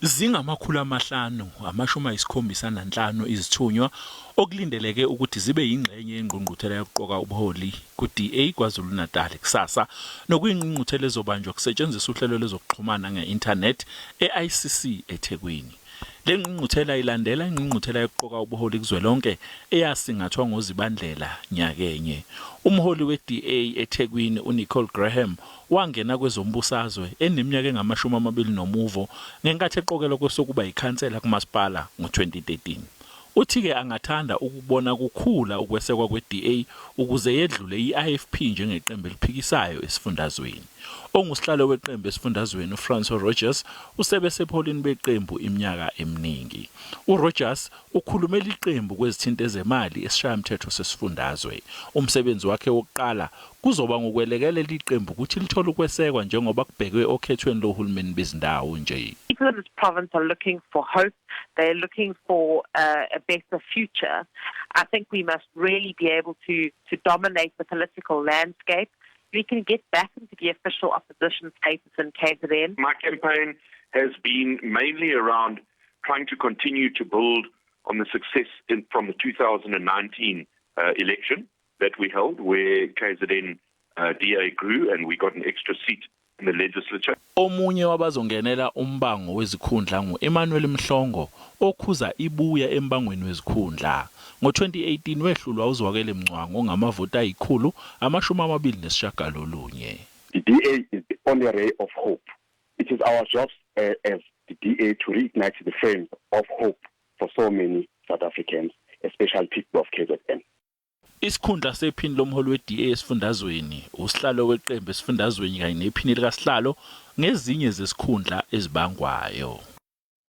Zingama-575 izithunywa okulindeleke ukuthi zibe yingxenye yengqungquthela yokuqoka ubuholi ku-DA KwaZulu-Natal kusasa, nokuyingqungquthela ezobanjwa kusetshenziswa uhlelo lwezokuxhumana nge-internet e-ICC eThekwini. Le ngqungquthela ilandela ingqungquthela yokuqoka ubuholi kuzwelonke eyasingathwa ngoZibandlela nyakenye. Umholi we-DA eThekwini uNicole Graham wangena kwezombusazwe eneminyaka engamashumi amabili nomuvo ngenkathi eqokelwa kwesokuba yikhansela kumasipala ngo-2013. Uthi-ke angathanda ukubona kukhula ukwesekwa kwe-DA ukuze yedlule i-IFP njengeqembu eliphikisayo esifundazweni. Ongusihlalo weqembu esifundazweni uFrancois Rodgers usebe sebuholini beqembu iminyaka eminingi. URodgers ukhulumela iqembu kwezithinta ezemali esiShayamthetho sesifundazwe. Umsebenzi wakhe wokuqala kuzoba ngukwelekelela iqembu ukuthi lithole ukwesekwa njengoba kubhekwe okhethweni lohulumeni bezindawo nje. People in this province are looking for hope. They're looking for a better future. I think we must really be able to dominate the political landscape. We can get back into the official opposition status in KZN. My campaign has been mainly around trying to continue to build on the success from the 2019 election that we held, where KZN DA grew and we got an extra seat in the legislature. Omunye wabazongenela umbango wezikhundla ngu-Emmanuel Mhlongo okhuza ibuya embangweni wezikhundla. Ngo-2018 wehlulwa uZwakele Mncwango ngamavoti ayi-129. The DA is the only ray of hope. It is our jobs as the DA to reignite the flame of hope for so many South Africans, especially people of KZN. Isikhundla sephini lomholi we-DA esifundazweni, usihlalo weqembu esifundazweni kanye nephini likasihlalo ngezinye zezikhundla ezibangwayo.